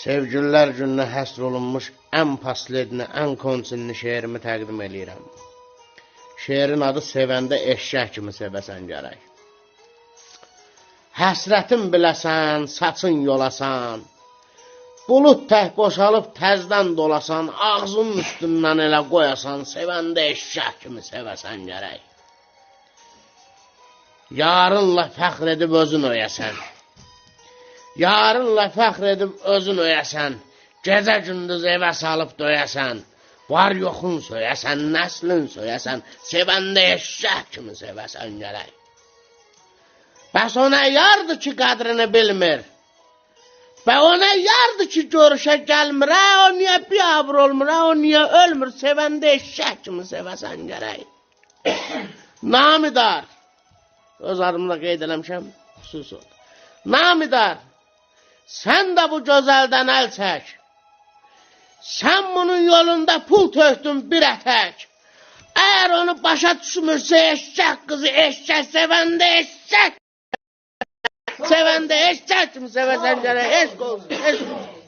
Sevgililər gününə həsr olunmuş ən pasledni, ən konsinli şeirimi təqdim eləyirəm. Şeirin adı Sevəndə eşşək kimi sevəsən gərək. Həsrətin biləsən, saçın yolasan, bulud tək boşalıb təzdən dolasan, ağzının üstündən elə qoyasan, sevəndə eşşək kimi sevəsən gərək. Yarınla fəxr edib özün öyəsən. Yarınla fəxr edib özün öyəsən, gecə gündüz evə salıb döyəsən, var yoxun söyəsən, nəslin söyəsən, sevəndə eşşək kimi sevəsən gərək. Bəs o nə yardır ki, qədrini bilmir? Və o nə yardır ki, görüşə gəlmir, hə, o niyə biabır olmur, hə, o niyə ölmür, sevəndə eşşək kimi sevəsən gərək. Namidar, öz adımı da qeyd eləmişəm, xüsusi oldu. Namidar, sən də bu gözəldən əl çək. Sən bunun yolunda pul tökdün bir ətək. Əgər onu başa düşmürsə, eşşək qızı eşşək sevəndə eşşək. Sevəndə eşşək kimi sevəsən gərək, eşq olsun, eşq olsun.